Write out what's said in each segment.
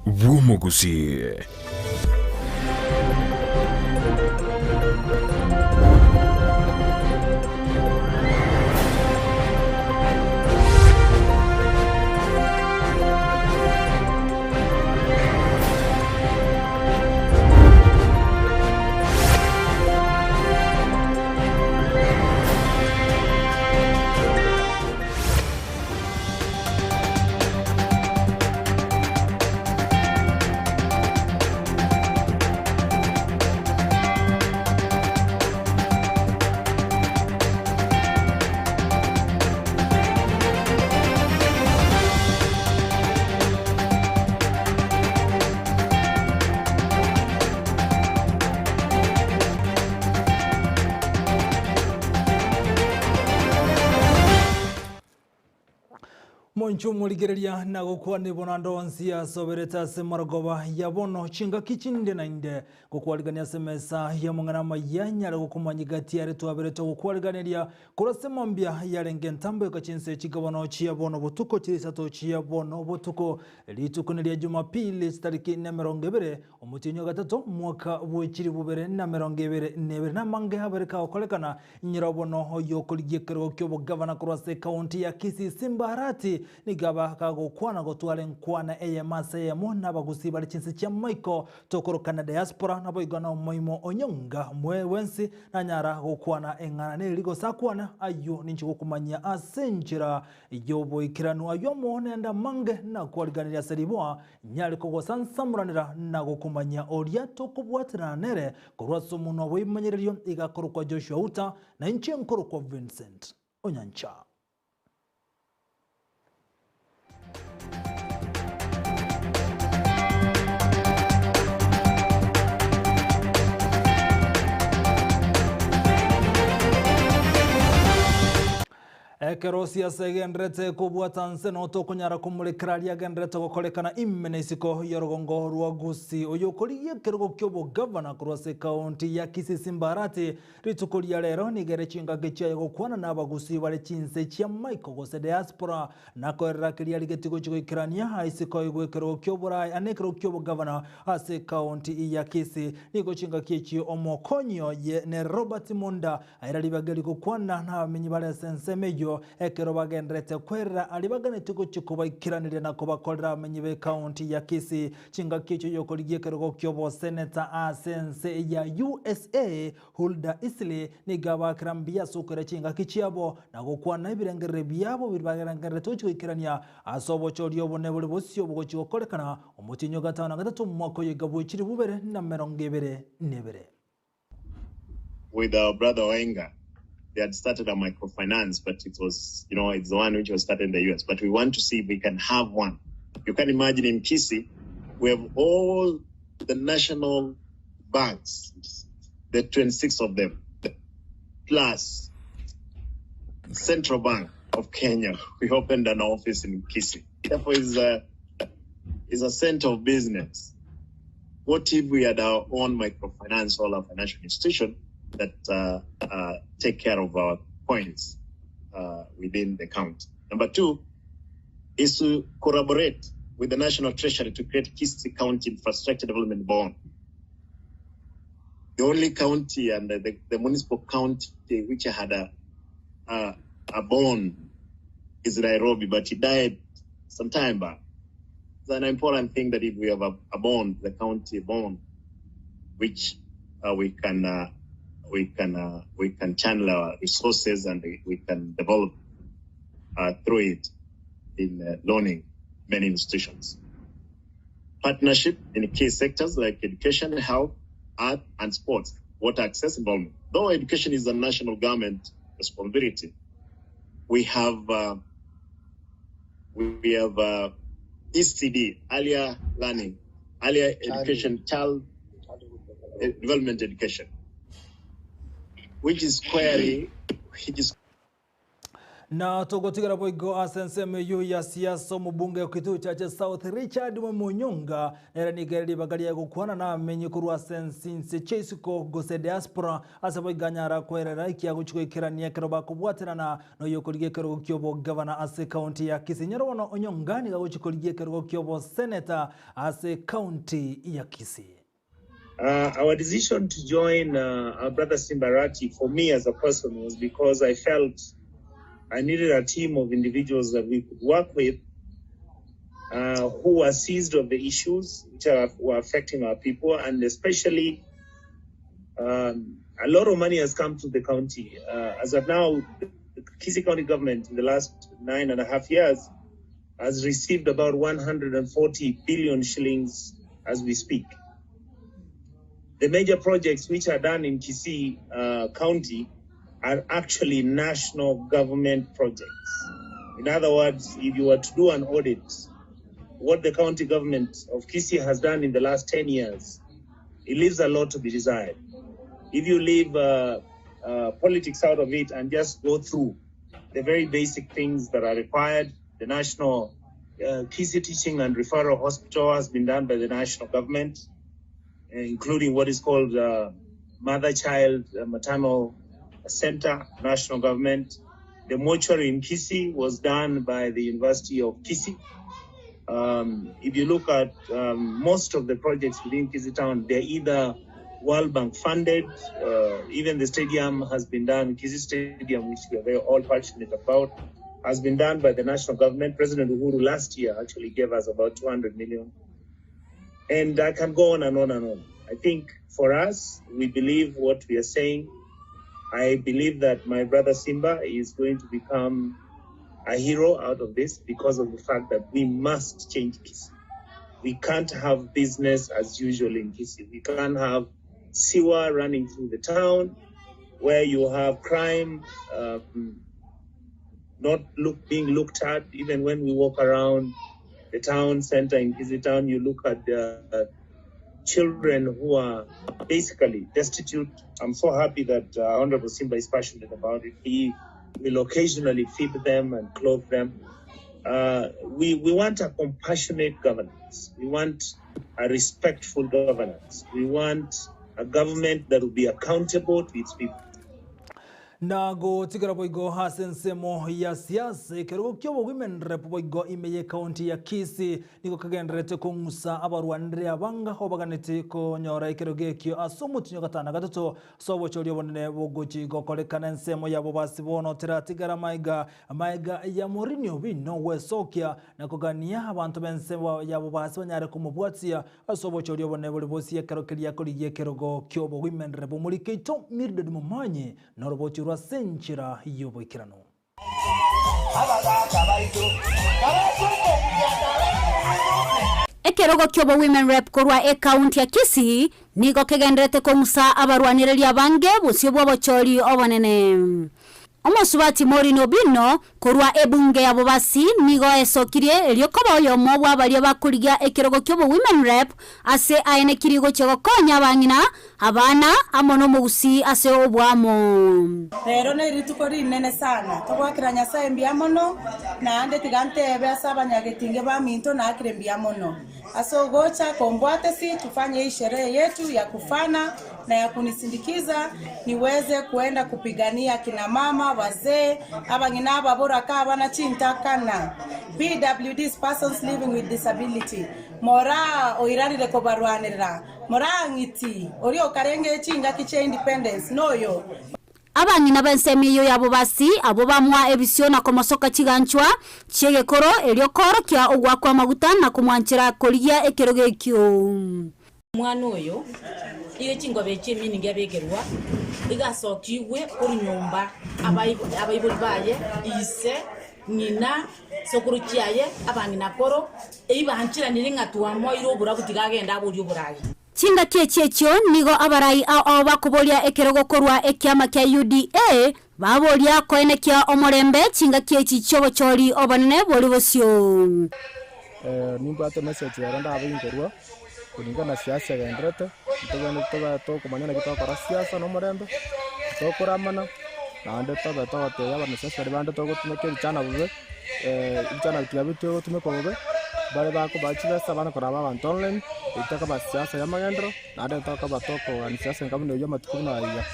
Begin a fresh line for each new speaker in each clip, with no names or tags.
bw'omogusii.
Moinche omorigereria na gokwana ebonando onsi asoberete ase marogoba ya bono chingaki chinde na inde gokwarigania ase emesa y'amang'ana amaya nyare gokomanya gati are twaberete ogokwariganeria korwa ase mambia yarenge entambe goika chinse chikabono chia bono botuko chire isato chia bono botuko rituko neria Jumapili chitariki nemerongo ebere Omotienyi o gatato, omwaka bwe chilifu bibere na emerongo ebere na ebere, namange abere kagokorekana, inyora bono oyokorigia ekerogo ki'obogavana korwa ase ekaunti ya Kisii Simba Arati nigo aba gagokwana gotwara enkwana eyemo ase eyemo nabagusii bare chinse chi'amaiko tokorokana diaspora naboigo na omoimo onyonga bwensi nanyara gokwana eng'ana neri gose akwane ayio ninche gokomanyia ase enchera y'oboikeranu ayio amo nende amange nakwariganirie ase riboa Nyare kogosansamoranera na gokomanyia oria tokobwaterana nere korwa ase omonwa bw'ebimanyererio, iga akorokwa Joshua Uta, na inche nkorokwa Vincent Onyancha. Ekero siasa egendererete kobwata nse no tokonyara komorekera aria agendererete gokorekana ime na isiko y'orogongo rwa Gusii. Oyo okorigia ekerogo ki'obogavana korwa ase ekaunti ya Kisii Simba Arati rituko ria rero nigo ere chingaki chiaye gokwana na abagusii bare chinse chia maiko gose diaspora na koerera keria arigetie gochia goikerania isiko igwe ekerogo ki'oboraai ane ekerogo ki'obogavana ase ekaunti ya Kisii. Nigo chingaki echi omokonyi oye ne Robert Munda Aira ribaga rigokwana nabamenyi bare ase ensemo eyio, ekero bagendererete kwerera aria baganetie gochia kobaikeraneria na kobakorera abamenyi b'ekaunti ya Kisii chingaki echio y'okorigia ekerogo ki'oboseneta ase ense ya usa Hulda Easley nigo abakera mbuya ase okoira chingaki chiabo na gokwana ebirengererio biabo biria barengererete gochia goikerania ase obochori obonene bore bosio bogochia gokorekana omotienyi o gatano na gatato omwaka oyo iga bwe chilifu bibere na emerongo ebere nebere.
with our brother Oenga. They had started a microfinance, but it was, you know, it's the one which was started in the US. But we want to see if we can have one. You can imagine in Kisii, we have all the national banks, the 26 of them, plus Central Bank of Kenya. We opened an office in Kisii. Therefore, is a, is a center of business. What if we had our own microfinance or our financial institution that uh, uh, take care of our coins uh, within the county? Number two is to collaborate with the National Treasury to create Kisii County Infrastructure Development Bond. The only county and the, the, the municipal county which had a, a, a bond is Nairobi, but he died some time back. It's an important thing that if we have a, a bond, the county bond, which uh, we can uh, we can uh, we can channel our resources and we can develop uh, through it in uh, loaning many institutions. Partnership in key sectors like education, health, art, and sports, water access involvement. Though education is a national government responsibility, we have uh, we have uh, ECD, earlier learning, earlier education, child development education, which is query, which is.
Na togotigara boigo ase ensemo eyio ya siasa omobunge o Kitui Chache South Richard Munyonga nere nigo ere ribaga riaye gokwana namenye korwa ase ensinse chia isiko gose diaspora ase boigo anyara kwerera ekiagochi goikerania ekero bakobwaterana noyokorigia ekerogo kiobogavana ase ekaunti ya Kisii. Nyoro bono Onyonga nigo agochi korigia ekerogo kioboseneta ase ekaunti ya Kisii.
Our decision to join our brother Simba Arati for me as a person was because I felt I needed a team of individuals that we could work with who were seized of the issues which were affecting our people, and especially a lot of money has come to the county. As of now, the Kisii County government in the last 9.5 years has received about 140 billion shillings as we speak. The major projects which are done in Kisii County are actually national government projects. In other words, if you were to do an audit, what the county government of Kisii has done in the last 10 years, it leaves a lot to be desired. If you leave politics out of it and just go through the very basic things that are required, the national Kisii Teaching and Referral Hospital has been done by the national government, including what is called Mother-Child Maternal Center, national government. The mortuary in Kisii was done by the University of Kisii. If you look at most of the projects within Kisii Town, they're either World Bank funded, even the stadium has been done, Kisii Stadium, which we are very all passionate about, has been done by the national government. President Uhuru last year actually gave us about 200 million. And I can go on and on and on. I think for us, we believe what we are saying. I believe that my brother Simba is going to become a hero out of this because of the fact that we must change Kisii. We can't have business as usual in Kisii. We can't have sewer running through the town where you have crime not being looked at. Even when we walk around the town center in Kisii town, you look at the children who are basically destitute. I'm so happy that Honorable Simba is passionate about it. He will occasionally feed them and clothe them. We want a compassionate governance. We want a respectful governance. We want a government that will be accountable to its people.
Na gotigara boigo ase ensemo ya siasa ekerogo kiobo women rep boigo ime ye county ya Kisii nigo kagenderete kong'usa abarwanire abanga obaganete konyora ekerogo ekio ase omotinyo gatano gatato ase obochori obonene bogochi gokorekana ensemo yabo basi bono teratigara maiga maiga ya Mourinho bino gwesokia na kogania abanto b'ensemo yabo basi banyare komobwatia ase obochori obonene bori bosi ekero keria korigia ekerogo kiobo women rep omorikeito Mildred Momanyi norobochi rwa senchera yoboikerano.
Ekerogo kiobo women rep korwa ekaunti ya Kisii nigo kegenderete kong'usa abarwanireria abange bosio bwa obochori obonene. Omosubati Maureen Obino korwa ebunge ya Bobasi nigo esokirie erio koba oyomo bwa baria bakorigia ekerogo kiobo women rep ase aenekiri gochia gokonya abang'ina abana amo nomogusi ase obwamo.
Rero nerituko rinene sana togwakera Nyasaye mbuya mono naende tiga ntebe ase abanyagetinge baminto naakire mbuya mono ase ogocha kombwatesi tufanye hii sherehe yetu ya kufana na ya kunisindikiza niweze kuenda kupigania kina mama wazee abang'ina ababoraka abana chintakana PWDs, persons living with disability, mora oirarire kobarwanirira mora ng'iti ori okarenge chingaki chia independence noyo.
Abang'ina b'ensemo eyo ya Bobasi abo bamwa ebisio na komosoka chiganchwa chiegekoro erio korokia ogwakwa amaguta na komwanchera korigia ekerogo ekio.
Mwana oyo iga chingobe chieminingi abekerwa igasokiwe orunyomba abaibori baye ise ng'ina sokoro chiaye abang'ina koro eibanchiranire ng'a twamoire oburabu tigagenda aboria oborayi.
Chingaki echi echio nigo abarai ao bakoboria ekerogo korwa ekiama kia UDA baboria koenekia omorembe chingaki echi chiobochori obonene bori bosio.
Nimbwate message ero ndabe inkorwa kulingana na siasa egenderete ntogende tobe tokomanya naki togokora siasa na omorembe tokoramana. naende tobe togotebia abanasiasa baria bande togotumeka ebichana bobe, ebichana tiga bitwe gotumekwa bobe, bare bakobaa chibesa abana koraba abanto online, eywo tokoba siasa ya amagenderero, naende tokoba tokogania siasa enga buna eywo amatuko buna aya iga.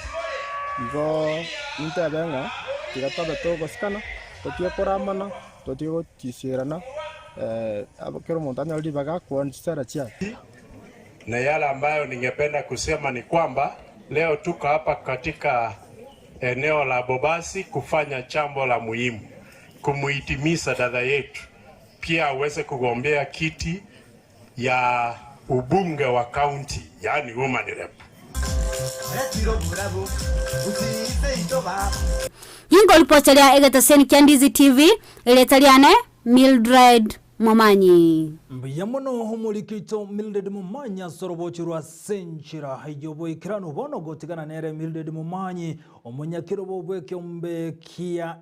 Igoo nintebe ng'a tiga tobe togosikana, totige koramana, totige gotiserana, kera omonto anyore ribaga akwane chisera chiaye.
Na yale ambayo ningependa kusema ni kwamba leo tuko hapa katika eneo la Bobasi kufanya jambo la muhimu, kumuhitimisha dada yetu pia aweze kugombea kiti ya ubunge wa kaunti, yaani woman rep.
Ingoripoteria egeteseni kia Ndizi TV, erieta riane Mildred Momanyi.
Mbuya mono omoriki oito Mildred Momanyi ase orobochi rwa Senchera y'oboikeranu bono gotigana nere Mildred Momanyi omonyakerobo bw'ekeombe kia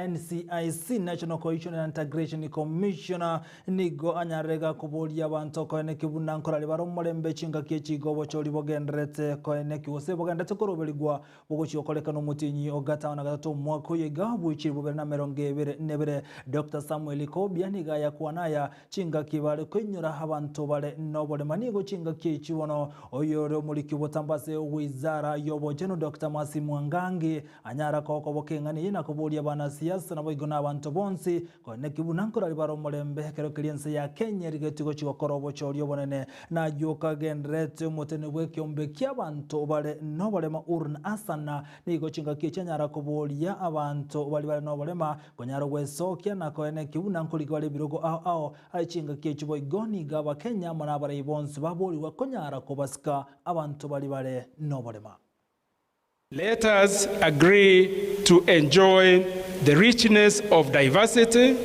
NCIC National Cohesion and Integration Commission nigo anyarire gakoboria abanto koeneki buna nkorari bare omorembe chingaki echi igo obochori bogendererete koeneki gose bogendererete koroberigwa Bogochia gokorekana omotienyi o gatano na gatato omwaka oyo iga bw'echiri bobere na emerongo ebere nebere. Doctor Samuel Kobia nigo ayakwana aya chingaki bare koinyora abanto bare noborema nigo chingaki echi bono oyore omoriki obotambe ase wizara y'obochenu Doctor Mercy Mwangangi anyara kokoboka eng'ana eye na koboria abanasiasa naboigo na abanto bonsi Koeneki buna nkorari bare omorembe ekero keria ense ya Kenya erigetie gochia gokora obochori obonene, na ayio kagendererete omotene bw'ekeombe ki'abanto bare noborema Urn Asana nigo chingaki echi anyara koboria abanto baria bare noborema konyara gwesokia na koeneki buna nkoriki bare ebirogo ao ao ase chingaki echi boigo nigo abakenya amo nabarai bonsi baborigwa konyara kobasika abanto baria bare noborema.
Let us agree to enjoy the richness of diversity.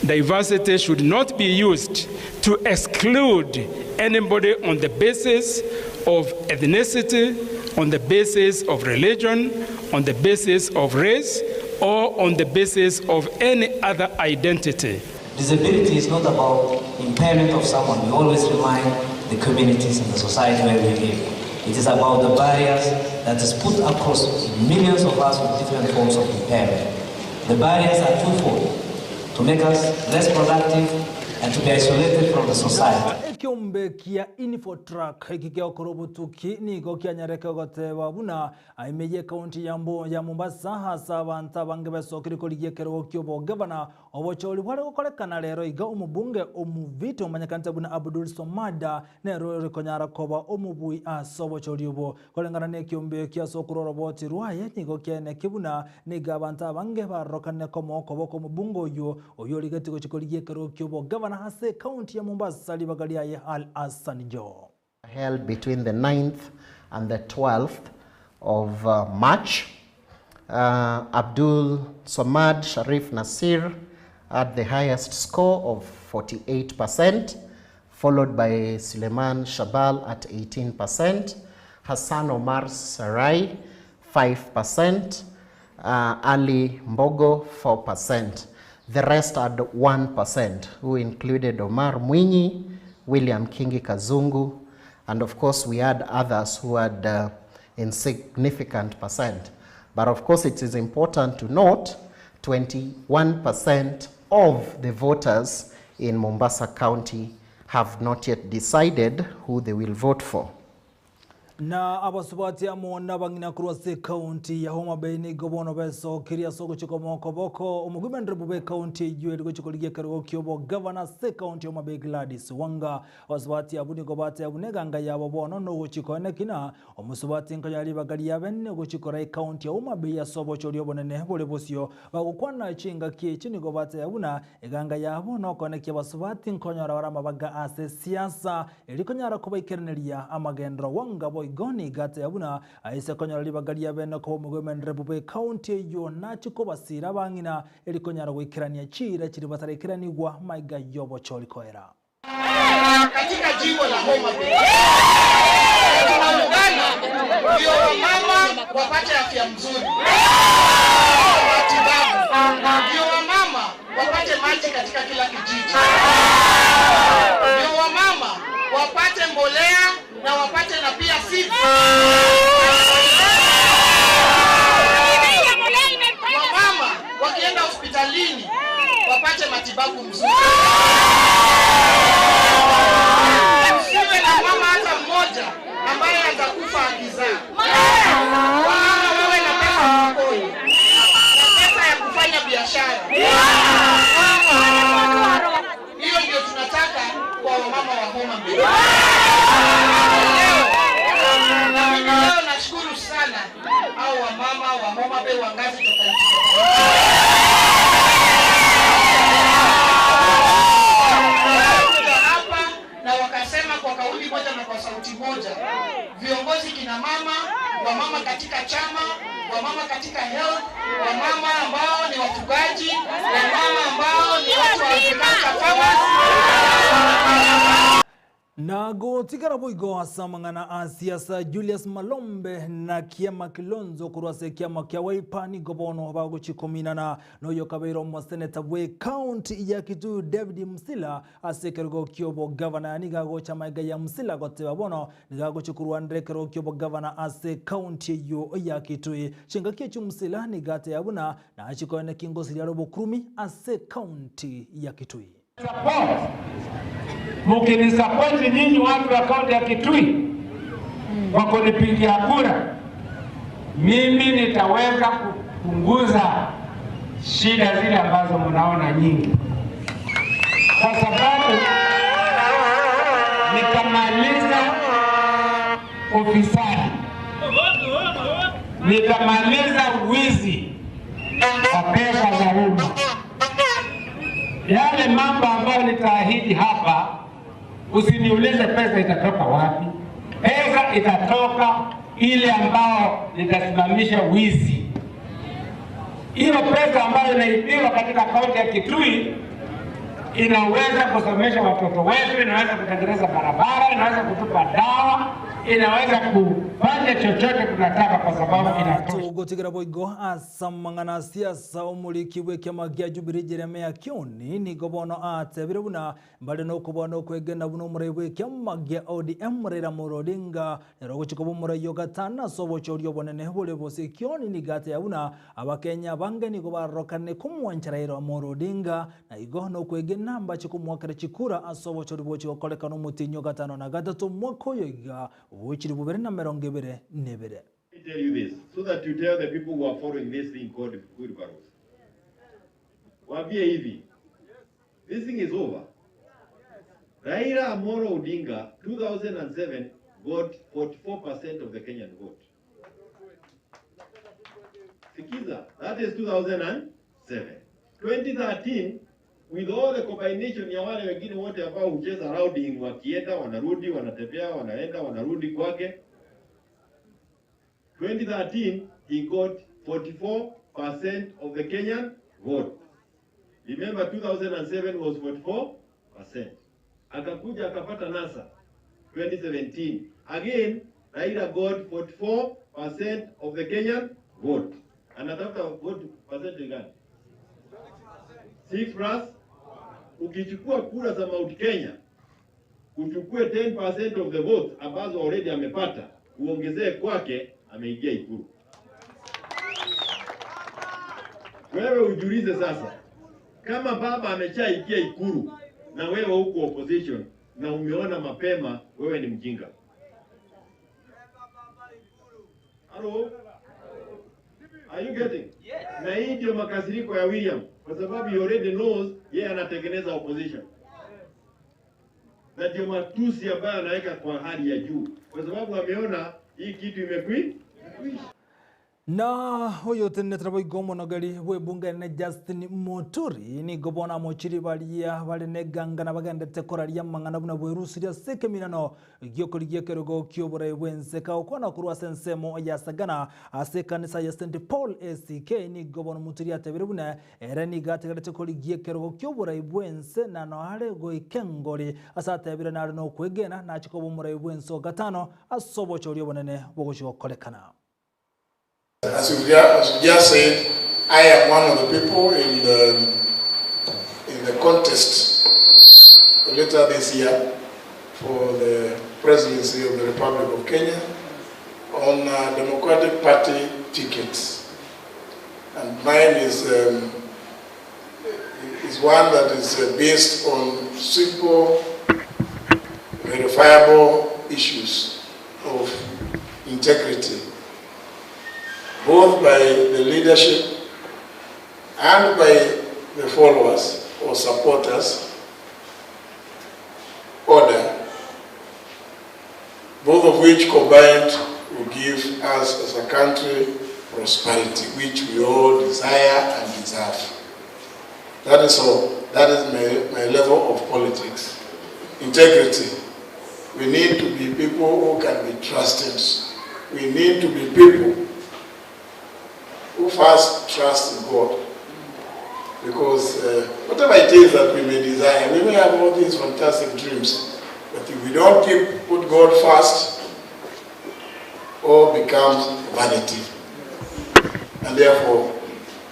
Diversity should not be used to exclude anybody on the basis of ethnicity, on the basis of religion, on the basis of race, or on the basis of any other identity.
Disability is not about impairment of someone. We always remind the communities and the society where we live. It is about the barriers that is put across millions of us with different forms of impairment. The barriers are twofold, to make us less productive and to be isolated from the society.
Ekeombe kia Infotrak eki geokora obotuki nigo kianyareke goteba buna ime y'ekaunti ya ya Mombasa ase abanto abange besokire korigia ekerogo ki'obogavana Obochori bware gokorekana rero iga omobunge Omuvita omanyekanete buna Abdul Somada nere ore konyara koba omobui ase obochori obo. Koreng'ana nekiombe ekio ase okorwa oroboti rwaye nigo kiaeneki buna nigo abanto abange barorokanire komoa okoboko omobunge oyio oyio origetie gochia korigia ekerogo ki'obogavana ase ekaunti ya Mombasa ribaga riaye Al Hassan Joho.
Held between the 9th and the 12th of uh, March. Uh, Abdul Somad Sharif Nasir had the highest score of 48%, followed by Suleiman Shabal at 18%, Hassan Omar Sarai 5%, uh, Ali Mbogo 4%. The rest had 1%, who included Omar Mwinyi, William Kingi Kazungu, and of course we had others who had insignificant percent. But of course it is important to note 21% of the voters in Mombasa County have not yet decided who they will vote for.
Na abasubati amo nabang'ina korwa ase ekaunti ya Homa Bay nigo bono besokirie ase ogochia komoa okoboko omogwimendrebu bw'ekaunti eyio eri gochia korigia ekerogo ki'obogavana ase ekaunti ya Homa Bay Gladys Wanga. Abasubati abwo nigo bateba buna eganga yabo bono nogochia koeneki na omosubati nkonyora ribaga riabe gochia koraa ekaunti ya Homa Bay ase obochori obonene bore bosio. Bagokwana chingaki echi nigo bateba buna eganga yabo nokoenekia abasubati nkonyora bare amabaga ase siasa Erio konyara kobaikeraneria amagenderero Wanga boigo nigo ateba buna aise konyora ribaga ria bene koba omogwemenderebu bw'ecounty eyio nachie kobasiira abang'ina erio konyara goikerania chiira chiria bataraikeranigwa maiga y'obochori koera.
Katika jimbo la Homa Bay tunaungana ndio wamama wapate afya mzuri, matibabu, ndio wamama wapate maji katika kila kijiji, ndio wamama wapate mbolea na wapate na pia seeds. wapate matibabu mzuri. Usiwe na mama hata mmoja ambaye atakufa akizaa. Wamama wawe na pesa mfukoni na pesa ya kufanya biashara. Hiyo ndio tunataka kwa wamama wa Homa Bay. Leo na mimi leo nashukuru sana au wamama wa Homa Bay wa ngazi tofauti tofauti hapa na wakasema kwa kauli moja na kwa sauti moja, viongozi kina mama, wamama katika chama, wamama katika health, wamama ambao ni wafugaji, wamama ambao ni watu wa agriculture farmers.
Na gotigara boigo ase amang'ana a siasa Julius Malombe na kiama Kilonzo korwa ase ekiama kia Wiper nigo bono bagochikominana na oyo okabeire omoseneta bwe county ya Kitui David Musila ase ekerogo kia obogavana. Nigo agocha amaiga ya Musila goteba bono nigo agochia korwanera ekerogo kia obogavana ase county eyio ya Kitui. Chingaki echio Musila nigo ateba buna nachie koeneki ngosiri are obokurumi ase county ya Kitui.
Support. Mkinisapoti nyinyi watu wa kaunti ya Kitui kwa kunipigia kura, mimi nitaweza kupunguza shida zile ambazo mnaona nyingi, kwa sababu nitamaliza ufisadi, nitamaliza wizi wa pesa za umma. Yale mambo ambayo nitaahidi hapa, usiniulize pesa itatoka wapi. Pesa itatoka ile ambao nitasimamisha wizi. Hiyo pesa ambayo inaibiwa katika kaunti ya Kitui inaweza kusomesha watoto wetu, inaweza kutengeneza barabara, inaweza kutupa dawa, inaweza kufanya chochote tunataka, kwa sababu inatosha.
Togotigera boigo ase amang'ana a siasa omoriki bw'ekiama gia Jubilee Jeremiah Kioni nigo bono atebire buna mbare nokobua na okwegena buna omorai bw'ekiama gia ODM Raila Amolo Odinga nere ogochia koba omorai o gatano ase obochori obonene bore bose. Kioni nigo ateba buna Abakenya abange nigo barorokane komwancha Raila Amolo Odinga na igo nokwegena mbache komoakera chikura ase obochori bochia gokorekana omotienyi o gatano na gatato omwaka oyo iga bwe 2022.
Let me tell you this, so that you tell the people who are following this thing called wheelbarrows. Waambie hivi, this thing is over. Raila Amolo Odinga, 2007, got 44% of the Kenyan vote. Sikiza, that is 2007. 2013, with all the combination ya wale wengine wote ambao hucheza rounding, wakienda wanarudi, wanatembea, wanaenda, wanarudi kwake. 2013, he got 44% of the Kenyan vote. Remember 2007 was 44%. Akakuja akapata NASA 2017. Again, Raila got 44% of the Kenyan vote. Anatafuta vote percentage gani? 6 plus. Ukichukua kura za Mount Kenya, uchukue 10% of the votes ambazo already amepata, uongezee kwake, ameingia Ikulu. Wewe ujiulize sasa, kama baba ameshaingia Ikulu na wewe huko opposition na umeona mapema, wewe ni mjinga. Hello? Are you getting? Yes. Na hii ndio makasiriko ya William kwa sababu he already knows yeye anatengeneza opposition. Na ndio matusi ambayo anaweka kwa hali ya juu kwa sababu ameona hii kitu imekwisha.
Na oyo otenenetera boigo omonogeri bw'ebunge ene Justin Muturi nigo bono amochiri baria bare neganga na bagendete koraria amang'ana buna bwerusirie ase ekeminano giokorigia ekerogo kioborai bwense kagokwana korwa ase ensemo ya Sagana ase ekanisa ya St Paul ACK nigo bono Muturi atebire buna ere nigo ategerete korigia ekerogo kioborai bwense na noare goika engori ase atebire nare nokwegena nache koba omorai bwense o gatano ase obochori obonene bogochia gokorekana.
As you just said, I am one of the people in the contest later this year for the presidency of the Republic of Kenya on a Democratic Party tickets. And mine is is one that is uh, based on simple, verifiable issues of integrity, both by the leadership and by the followers or supporters, order, both of which combined will give us as a country prosperity, which we all desire and deserve. That is all. That is my, my level of politics. Integrity. We need to be people who can be trusted. We need to be people who first trust in God. Because uh, whatever it is that we may desire, we may have all these fantastic dreams, but if we don't keep, put God first, all becomes vanity. And therefore,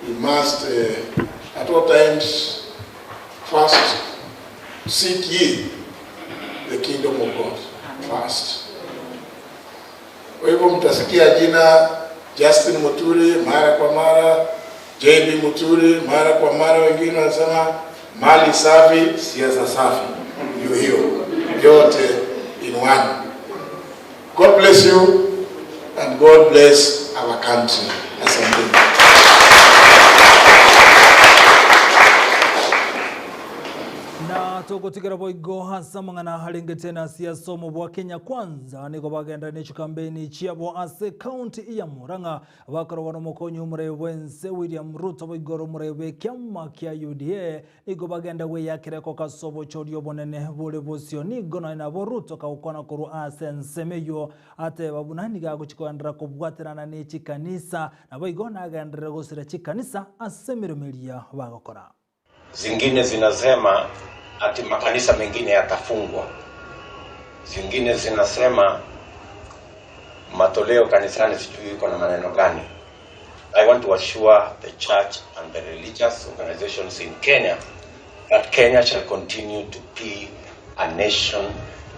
we must uh, at all times first seek ye the kingdom of God first. Kwa hivyo mtasikia jina Justin Muturi mara kwa mara, JB Muturi mara kwa mara, wengine wanasema mali safi, siasa safi. Ndio hiyo yote in one. God bless you and God bless our country. Asante.
Na togotigera boigo ase amang'ana arengete na siasa omo bwa Kenya Kwanza nigo bagenda ne chikampeni chiabo ase county ya Murang'a bakorogwa na omokonyi omorebe bwense William Ruto boigoro omorebe kiama kia UDA nigo bagenda gweyakera kase obochori obonene bore bosio nigo naye nabo Ruto kagokwana korwa ase ensemo eywo ateba buna nigo agochikoendera kobwaterana na chikanisa nabo igo nagenderere gosira chikanisa ase emeremo eria bagokora.
Zingine zinasema ati makanisa mengine yatafungwa, zingine zinasema matoleo kanisani sijui iko na maneno gani. I want to assure the church and the religious organizations in Kenya that Kenya shall continue to be a nation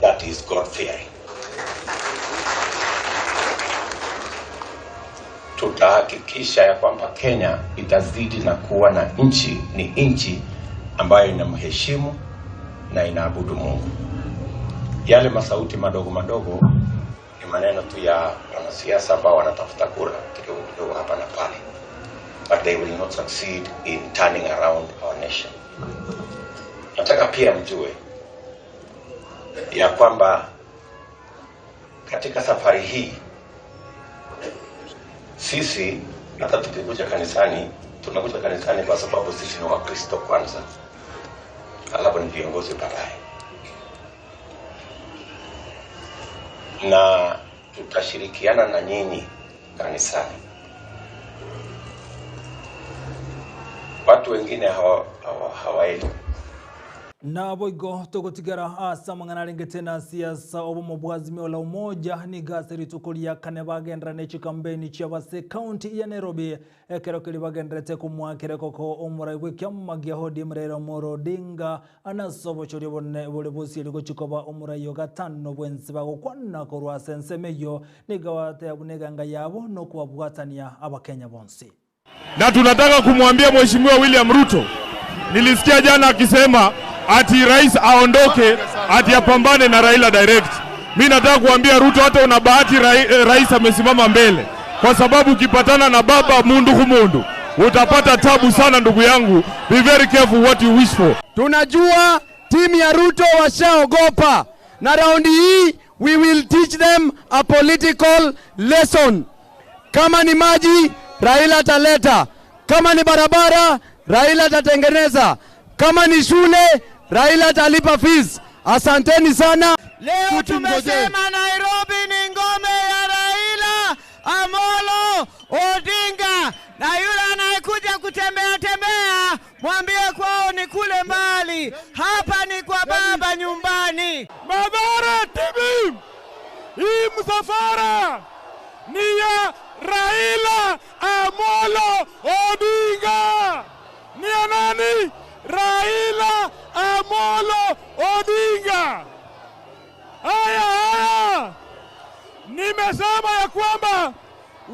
that is God-fearing. Tutahakikisha ya kwamba Kenya itazidi na kuwa na nchi ni nchi ambayo inamheshimu na inaabudu Mungu. Yale masauti madogo madogo ni maneno tu ya wanasiasa ambao wanatafuta kura kidogo kidogo hapa na pale, but they will not succeed in turning around our nation. Nataka pia mjue ya kwamba katika safari hii sisi hata tukikuja kanisani tunakuja kanisani kwa sababu sisi ni Wakristo kwanza, alafu ni viongozi baadaye, na tutashirikiana na nyinyi kanisani. Watu wengine hawaelewi hawa,
nabo igo togotigara ase amang'ana arengete na siasa obomo bwa Azimio la Umoja nigo ase rituko ria kane bagendera ne chikampeni chiabase county ya Nairobi ekero keri bagenderete komwakera koko omorai bwa ekiama gia ODM Raila Amolo Odinga anase obochoria obonene bore bosieri gochikoba omorai o gatano bwensi bagokwana korwa ase ensemo eywo nigo bateba buna eganga yabo nokobabwatania abakenya bonsi.
Na tunataka kumwambia Mheshimiwa William Ruto, nilisikia jana akisema ati rais aondoke ati apambane na Raila direct. Mi nataka kuambia Ruto, hata una bahati rais amesimama mbele, kwa sababu ukipatana na baba mundu humundu utapata tabu sana, ndugu yangu. Be very careful what you wish for.
Tunajua timu ya Ruto washaogopa, na raundi hii we will teach them a political lesson. Kama ni maji, Raila ataleta. Kama ni barabara, Raila atatengeneza. Kama ni shule, Raila atalipa fees. Asanteni sana.
Leo tumesema Nairobi ni ngome ya Raila Amolo Odinga, na yule anayekuja kutembea tembea mwambie kwao ni kule mbali, hapa ni kwa baba nyumbani.
Mathare TV, hii msafara ni ya Raila Amolo Odinga. Ni ya nani? Raila Amolo Odinga. Haya haya, nimesema ya kwamba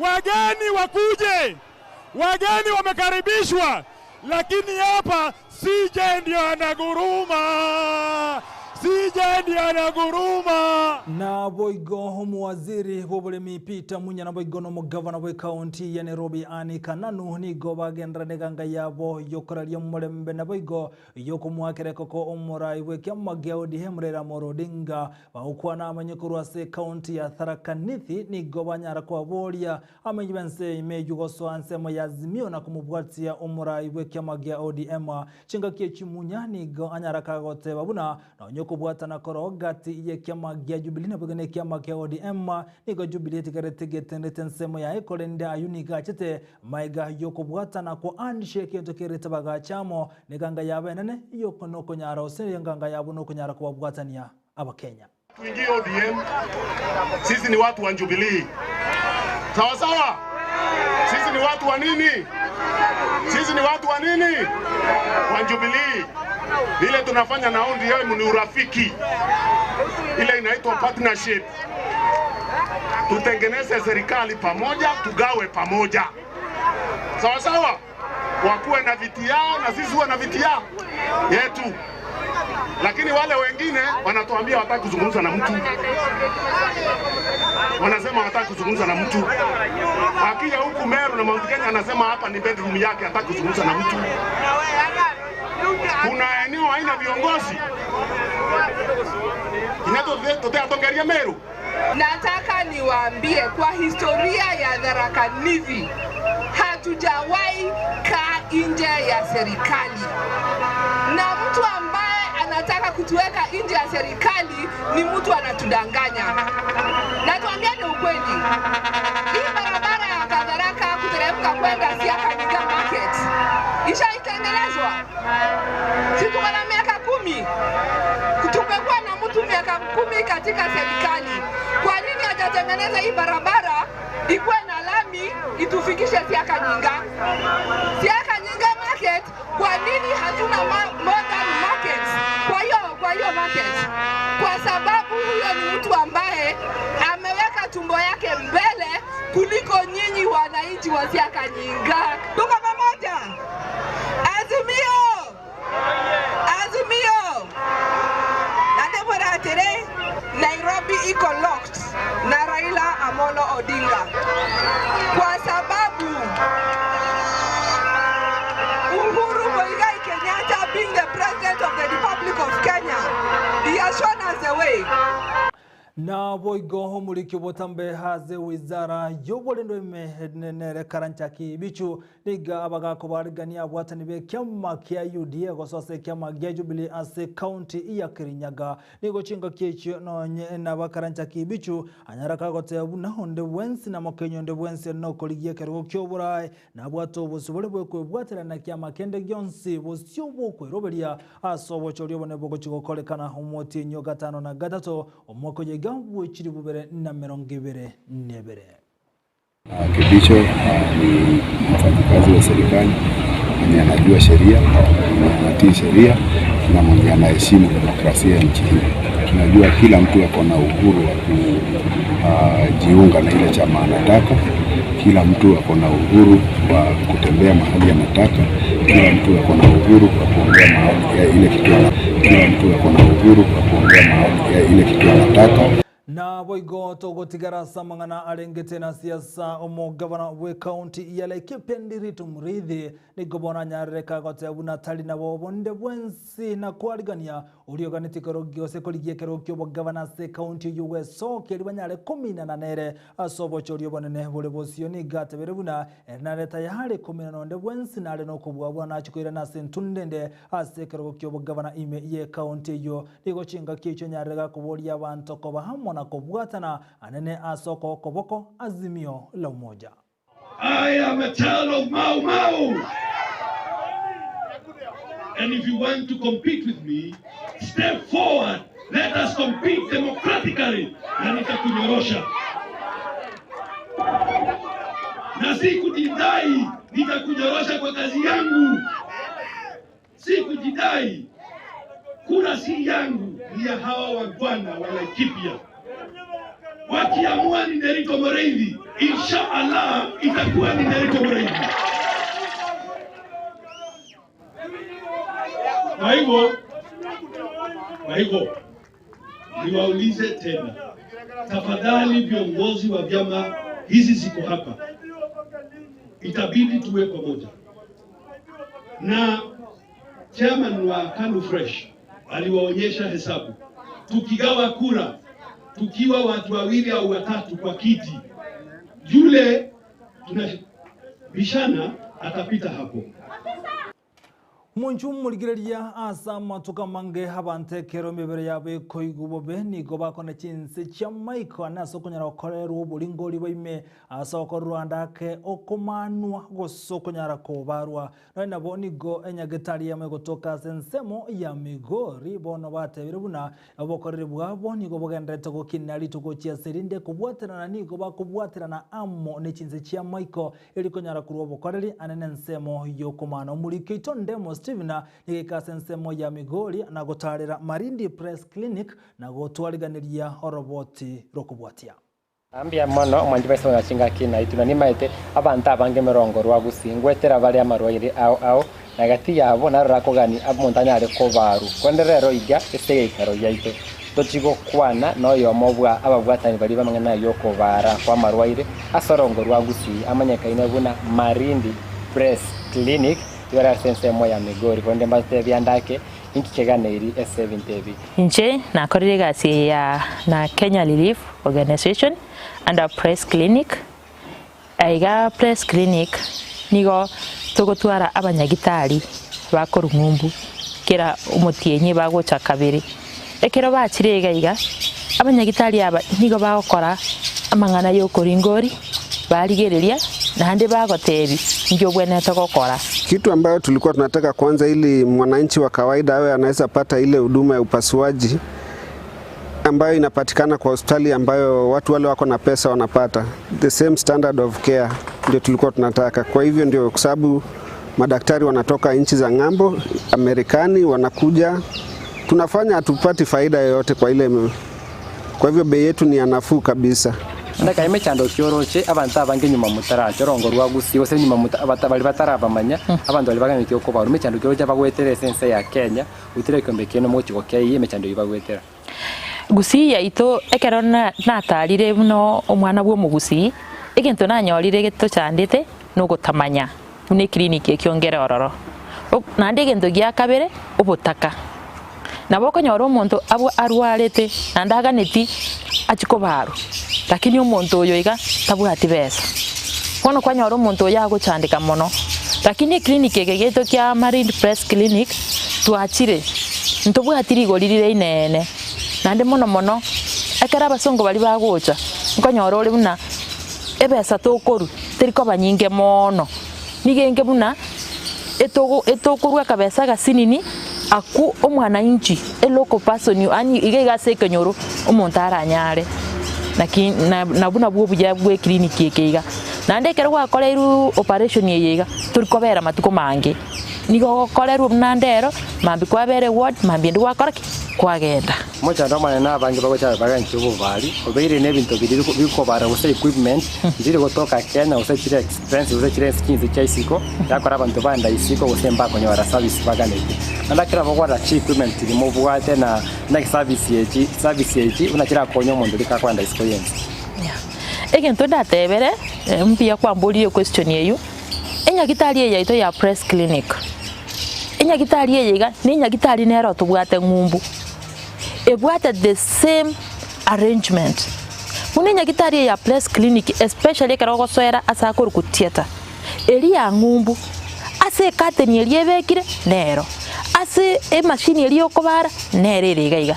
wageni wakuje, wageni wamekaribishwa, lakini hapa CJ ndio anaguruma, CJ ndio anaguruma.
Na boigo omuwaziri bw'oburemi Peter Munya na boigo n'omugavana bw'ekaunti ya Nairobi Anne Kananu nigo bagenderane eganga yabo yokoraria omorembe na boigo yokomoakera ekoko omorai bw'ekiama gia ODM Raila Amolo Odinga. Bagokwana amanye korwa ase ekaunti ya Tharaka Nithi nigo banyara kobaboria amenyi b'ense ime eyio gosoa ensemo ya Azimio na komobwatia omorai bw'ekiama gia ODM. Chingaki echi Munya nigo anyara kagoteba buna Nonya okobwatana koroo gati y'ekiama gia Jubilee naboigo nekiama kia ODM, nigo Jubilee etigarete getenenete ensemo yaye, korende ayio nigo achete magega y'okobwatana kwa handshake egento kerete bagacha amo neganga yabo enene nokonyara gose enganga yabo nokonyara kobabwatania Abakenya.
Tuingie ODM, sisi ni watu wa Jubilee. Sawa sawa? Sisi ni watu wa nini? Sisi ni watu wa nini? Wa Jubilee. Ile tunafanya na ODM ni urafiki, ile inaitwa partnership. Tutengeneze serikali pamoja, tugawe pamoja. Sawa sawa? Wakuwe na viti yao na sisi huwa na viti yao yetu lakini wale wengine wanatuambia hawataki kuzungumza na mtu, wanasema hawataki kuzungumza na mtu. Akija huku Meru na Mount Kenya anasema hapa ni bedroom yake, hataki kuzungumza na mtu. Kuna eneo haina viongozi inatotea Meru.
Nataka niwaambie kwa historia ya Tharaka Nithi hatujawahi kaa nje ya serikali, na mtu ambaye anataka kutuweka nje ya serikali ni mtu anatudanganya. Na tuambiane ukweli, hii barabara ya Kadharaka kuteremka kwenda Siaka Nyiga Market ishaitengenezwa, si tuko na miaka 10 tumekuwa na mtu miaka 10 katika serikali. Kwa nini hajatengeneza hii barabara ikuwe na lami itufikishe Siaka Nyinga? Siaka Nyinga Market, kwa nini hatuna modern market? Kwa hiyo market, kwa sababu huyo ni mtu ambaye ameweka tumbo yake mbele kuliko nyinyi wananchi wa Siaka Nyinga. Tuko pamoja? Azimio! Azimio! Natebora atere, Nairobi iko locked na Raila Amolo Odinga kwa sababu Uhuru Muigai Kenyatta being the president of the Republic of Kenya, he has shown us the way.
Na boigo omoriki obotambe ase wizara y'oborendo ime nere Karanja Kibichu niga abagako barigania abwatani b'ekiama kia UDA gosoa ase ekiama gia Jubilee ase county ya Kirinyaga. Nigo chingaki echio nonye naba Karanja Kibichu anyara kagoteba buna onde bwensi na mokenyi onde bwensi nokorigia ekerogo kia oborae nabwate obosibore bwekwebwaterana kiama kende gionsi bosio bokweroberia ase obochori obone bogochi gokorekana omotienyi 53 omwaka oyega bwechiri bubere na 22.
Kibicho ni mfanyakazi wa serikali mwenye anajua sheria, mwenye anatii sheria na mwenye anaheshimu demokrasia ya nchi hii. Tunajua kila mtu ako na uhuru wa kujiunga na ile chama anataka. Kila mtu ako na uhuru wa kutembea mahali anataka. Kila mtu ako na uhuru wa kuongea mahali ile kitu ana, kila mtu ako na uhuru wa kuongea mahali ile kitu anataka.
Na boigo togotigara samang'ana arengete na siasa omogavana bwe county ya Laikipia Ndiritu Muriithi nigo bono anyarire kagoteba buna tari nabo bonde bwensi na kwarigania orioganeti kero giose korigia ekero kia obogavana ase county eywo gwesokia eri banyare kominana nere ase obochori obonene bore bosio nigo atebere buna ere nare tayari kominana onde bwensi nare na okobua buna nachi koirana ase entundende ase ekerogo kia obogavana ime ye county eywo. Nigo chingaki echio anyarire gakoboria abanto koba amo na kobwatana anene ase okoboko Azimio la Umoja.
I am a child of Mau Mau. And if you want to compete with me, step forward. Let us compete democratically. Na nitakunyorosha. Na si kujidai, nitakunyorosha kwa kazi yangu. Si kujidai. Kura si yangu, ni ya hawa wagwana wa Laikipia. Wakiamua ni Nderitu Muriithi, insha Allah itakuwa ni Nderitu Muriithi. Kwa hivyo kwa hivyo niwaulize tena, tafadhali, viongozi wa vyama hizi ziko hapa, itabidi tuwe pamoja. Na chairman wa KANU Fresh aliwaonyesha hesabu, tukigawa kura tukiwa watu wawili au watatu kwa kiti, yule tunabishana atapita hapo.
Omonche omorigereria ase amatuko amange abanto ekero emebere yabo ekoigwa bobe nigo bakona chinse chi'amaiko ane ase okonyara gokorerwa oboringori bwa ime ase ogokorerwa ande ake okomanwa gose okonyara kobarwa. Nonya nabo nigo enyagetari eyemo egotoka ase ensemo ya Migori bono batebire buna obokoreri bwabo nigo bogendererete gokina rituko chiase rinde kobwaterana nigo bakobwaterana amo ne chinse chi'amaiko Erio konyara korwa obokoreri ane nensemo y'okomana. Omoriki oito Ndemo Stephen nigo aika ase ensemo ya Migori na gotaarera Malindi Press Clinic na gotwariganeria oroboti rw'okobwatia.
Mbuya mono omwanchi bwa Yeso chingaki naitwe, na nimaete abanto abange emerongo rwa gusii ngwetera bare amarwaire ao ao, na gati yabo narora kogania omonto anyare kobarwa. Korende rero iga ase egeikaro giaito tochi gokwana noyomo bwa ababwatani baria b'amang'ana y'okobaara kw'amarwaire ase orongo rwa Gusii amanyekaine buna Malindi Press Clinic igoro ase ensemo ya Migori. Korende mbatebie ande ake inki keganeiri ase ebinto ebi.
Inche nakorire egasi eye ya na Kenya Relief Organization under Press Clinic. Aiga Press Clinic nigo togotwara abanyagitari bakorwa ng'umbu kera omotienyi bagocha kabere. Ekero bachire iga iga, abanyagitari aba nigo bagokora amang'ana ya okoringori, barigereria naende bagotebia inki obwenerete gokora.
Kitu ambayo tulikuwa tunataka kwanza, ili mwananchi wa kawaida awe anaweza pata ile huduma ya upasuaji ambayo inapatikana kwa hospitali ambayo watu wale wako na pesa wanapata, the same standard of care ndio tulikuwa tunataka. Kwa hivyo ndio kwa sababu madaktari wanatoka nchi za ng'ambo, Amerikani, wanakuja tunafanya, hatupati faida yoyote kwa ile, kwa hivyo bei yetu ni ya nafuu kabisa.
Ndakae emechando ki oroche abanto abange nyuma motaracha orongo rwa Gusii gose nyuma mota abata baria batarabamanya abanto baria baganetie okobarwa emechando ki oroche bagoetera ase ense ya Kenya goetera ekeombe kiaino mogochi gokia eyio emechando eyio bagoetera.
Gusii yaito ekero natarire buna omwana bw'omogusii, egento nanyorire getochandete nogotamanya buna eclinic ekio nkere ororo. Naende egento gia kabere, obotaka. Nabo okonyora omonto abwo arwarete naende aganeti achie kobarwa, lakini omonto oyo iga tabwati besa. Bono kwanyora omonto oyo agochandeka mono, lakini eclinic eke giaito kia Marine Press Clinic, twachire ntobwati rigori rire inene, naende mono mono, ekero abasongo baria bagocha, nkonyora ore buna ebesa tokorwa teri koba nyinge mono, nigo enge buna etogo etokorwa akabesa agasinini akwo omwananchi, a local person yaani iga iga ase ekenyoro omonto aranyare naki na nabwo nabwo obuya bwa eclinic eke iga. Naende ekero gwakoreirwe operation eye iga, tori kobera matuko mange. Nigo ogokorerwa buna ndero, mambia kwabera eward, mambia ende gwakora ki? Kwagenda.
Omochando omonene abange bagocha bagenche obobari, obeire nebinto biria bikobara gose equipment nchiri gotoka Kenya gose chire expensive gose chire ase chinse chia isiko, yakora abanto bande isiko gose mbakonyora service baganetie. Naende ekero bagokora chi equipment chiria mobwate na na service echi service echi buna chirakonye omonto rika akoenda isiko y'ense.
Egento ndatebere, mbuya kwamboririe equestion eyio. Enyagitari eye yaito ya Press Clinic, enyagitari eye iga ne enyagitari nero tobwate ng'umbu, ebwate the same arrangement. Buna enyagitari eye ya Press Clinic especially ekero ogosoera ase akorokwa theatre, eria ya ng'umbu, ase ecurtain eria ebekire nero, ase emachine eria okobara nere ere iga iga.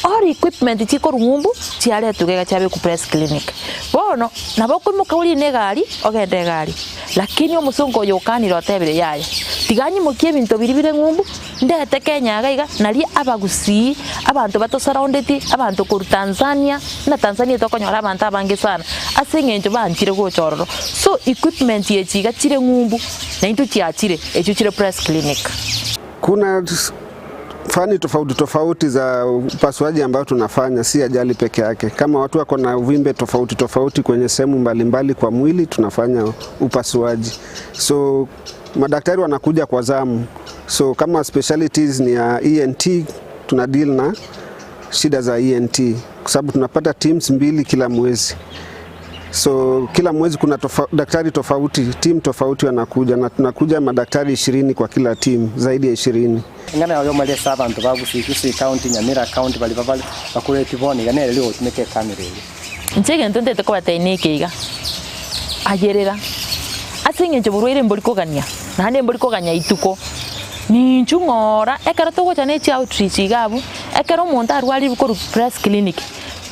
All equipment chikorwa ng'umbu chiaretwa iga iga chiabekwa press clinic. Bono nabo okoimoka orine egari ogende egari, lakini omosongo oyo okanire otebire yaya, tiga nyimokie ebinto biria bire ng'umbu ndete Kenya iga iga nario abagusii, abanto batosurroundeti, abanto korwa Tanzania, buna Tanzania tokonyora abanto abange sana, ase eng'encho banchire gocha ororo. So equipment echi iga chire ng'umbu, naintwe chiachire echio chire press clinic.
Kuna fani tofauti tofauti za upasuaji ambayo tunafanya, si ajali peke yake. Kama watu wako na uvimbe tofauti tofauti kwenye sehemu mbalimbali kwa mwili, tunafanya upasuaji. So Madaktari wanakuja kwa zamu, so kama specialties ni ya ENT tuna deal na shida za ENT kwa sababu tunapata teams mbili kila mwezi. So kila mwezi kuna daktari tofauti, team tofauti wanakuja na tunakuja madaktari 20 kwa kila team, zaidi ya 20.
Ng'ana oyo omorese abanto ba Gusii, Kisii County, Nyamira County baria babare bakoreti bono iga nere rigotumeka ekamera eria.
Inche egento ntete kobatebia neke iga, ayerera, ase eng'encho borwaire mbori kogania, naende mbori koganya ituko, ninchu ng'ora ekero togocha ne chioutreach iga abwo, ekero omonto arwarire korwa press clinic,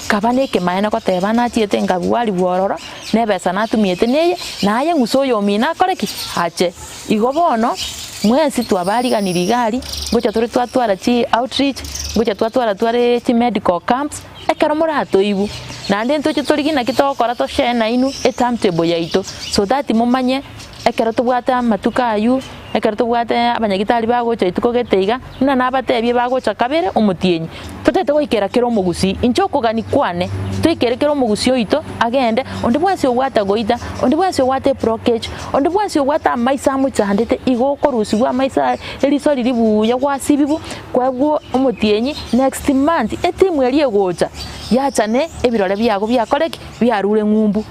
kaba na ekemaene goteba nachiete nkabwarigwa ororo, na ebesa natumiete neye, naye ng'usa oyomino akore ki? Ache. Igo bono, mwensi twabariganirie iga aria, ngocha tore twatwara chi outreach, ngocha twatwara tware chi medical camps, ekero moratoigwe, naende ntoche torigie naki togokora to share nainwe e timetable yaito, so that momanye ekero tobwate amatuko aywo, ekero tobwate abanyagitari bagocha rituko gete iga, buna nabatebie bagocha kabere omotienyi, totagete goikera kera omogusii, inche okogania kwane, toikere kera omogusii oito agende, onde bwensi obwate goita, onde bwensi obwate eblockage, onde bwensi obwate amaiso amochandete, igo okorusigwa amaiso aye, eriso riria buya gwasibigwa, kwebwa omotienyi, next month etimu eria egocha, yacha ne ebirore biago biakore ki? Biarure ng'umbu,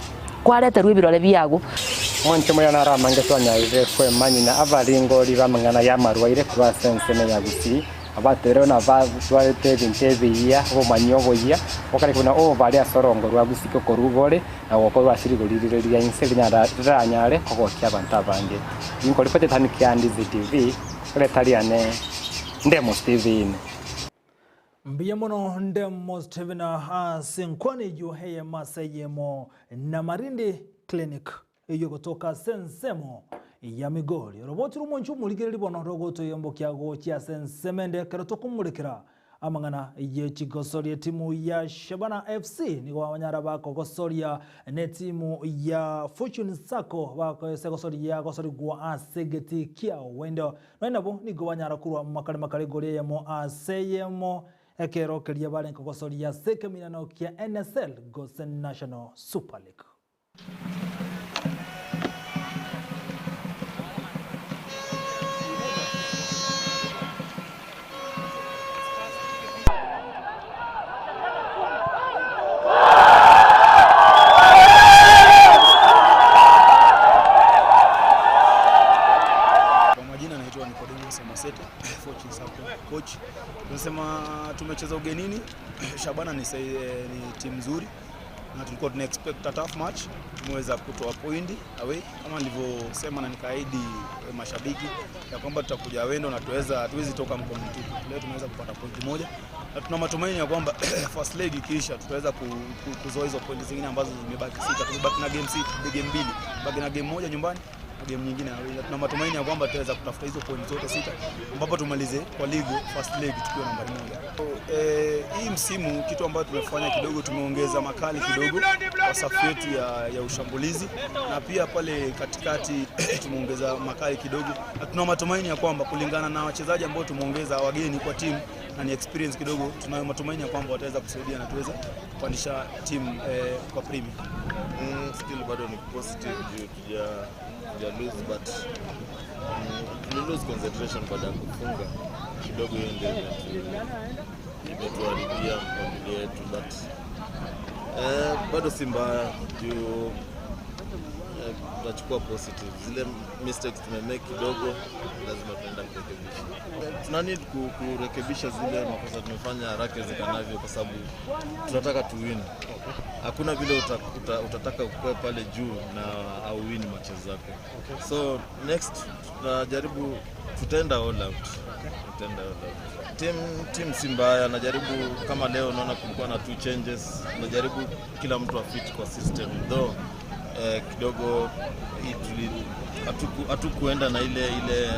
kwareterwa ebirore biago.
Omonto omoya naro amange twanyarire kwemanyia na abaringori b'amang'ana y'amarwaire korwa ase ensemo ya Gusii, abateberewe na abatwarete ebinto ebiyia, obomanyi oboyia, bokareka buna obobare ase orongo rwa Gusii okorwa bore na gokorwa ase rigori rire ria inse riranyare kogokia abanto abange. Inkoripoti etani kia Ndizi TV, erieta riane Ndemo Stephen.
Mbuya mono Ndemo Stephen ase enkwana eyio eyemo ase eyemo na Marindi Clinic eyio egotoka ase ensemo ya Migori. Oroboti rw'omonche omorigereria bono rogotoyombokia gochia ase ensemo ende ekero tokomorekera Amang'ana ye chigosoria etimu ya Shabana FC nigo bamanyara bakogosoria netimu ya Fortune Sacco bakoesa egosoria gosorigwa ase egeti kia Owendo. Nonya nabo nigo banyara korwa makare makare igoro eyemo ase eyemo ekero keria barenge kogosoria ase ekeminano kia NSL gose National Super League.
Kwa majina naitwa Nicodemus Masete, Fortune Sacco coach. Tunasema tumecheza ugenini. Shabana ni, ni timu nzuri na tulikuwa tuna expect a tough match. Tumeweza kutoa point away kama nilivyosema na nikaahidi mashabiki ya kwamba tutakuja Awendo na tuweza hatuwezi toka mkono mtupu. Leo tumeweza kupata point moja na tuna matumaini ya kwamba first leg ikiisha tutaweza kuzoa hizo point zingine ambazo zimebaki sita. Tumebaki na game sita, game mbili, baki na game moja nyumbani na game nyingine away. Na tuna matumaini ya kwamba tutaweza kutafuta hizo point zote sita ambapo tumalize kwa league first leg tukiwa nambari moja. Hii msimu kitu ambacho tumefanya kidogo, tumeongeza makali kidogo kwa safu yetu ya ushambulizi na pia pale katikati tumeongeza makali kidogo, na tuna matumaini ya kwamba kulingana na wachezaji ambao tumeongeza wageni kwa timu na ni experience kidogo, tunayo matumaini ya kwamba wataweza kusaidia na tuweze kupandisha timu kwa Premier.
Still bado ni positive juu tuja lose but tuli lose concentration baada ya kufunga kidogo, hiyo ndio imetuharibia mpangilio yetu but bado si mbaya juu tunachukua positive. Zile mistakes tumemake kidogo lazima tunaenda kurekebisha. Tuna need kurekebisha zile makosa tumefanya haraka iwezekanavyo kwa sababu tunataka tu win. Hakuna vile utataka ukue pale juu na au win matches zako. So next tunajaribu, tutaenda all out. Tutaenda all out. Team si mbaya, najaribu kama leo naona kulikuwa na 2 changes, najaribu kila mtu afit kwa system though kidogo hatukuenda na ile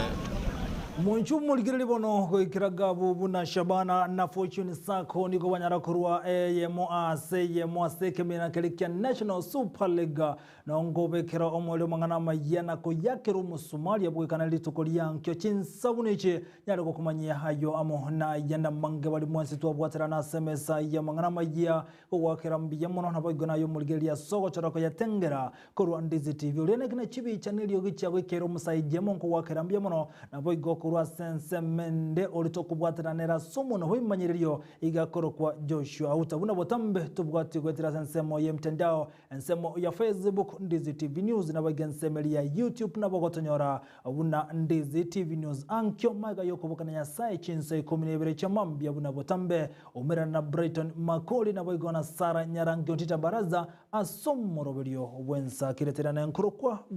Monchu morigereri bono goikera gabu buna Shabana na Fortune Sacco nigo banyara korwa eyemo ase eyemo ase ekemina keria kia National Super League nongobekera omoerio amang'ana amaya na koyakera omosumaria bwekana rituko riankio chinsabuni echi nyare gokomanyia ayo amo na ayande amange bari mwensi twabwaterana ase emesa y'amang'ana amaya Gogoakera mbuya mono naboigo naye omorigereria ase ogochora koyatengera korwa Ndizi TV. Oria naki ne chibicha ne eriogi chiago ekeire omosaija emo nkogoakera mbuya mono naboigo korwa ase ensemo ende oria tokobwatana nere ase omonwa bw'ebimanyererio iga akorokwa Joshua Auta. Buna botambe tobwati goetera ase ensemo y'emtandao, ensemo ya Facebook Ndizi TV News naboigo ensemo eria ya YouTube nabo ogotonyora buna Ndizi TV News. Ankio magega y'okoboka na Nyasae chinsa ikomi na ibere chia mambia buna botambe Oumerana na Brighton Makori naboigo na Sarah Nyarangi Ontita Baraza ase omoroberio bw'ensa kireterana enkorokwa.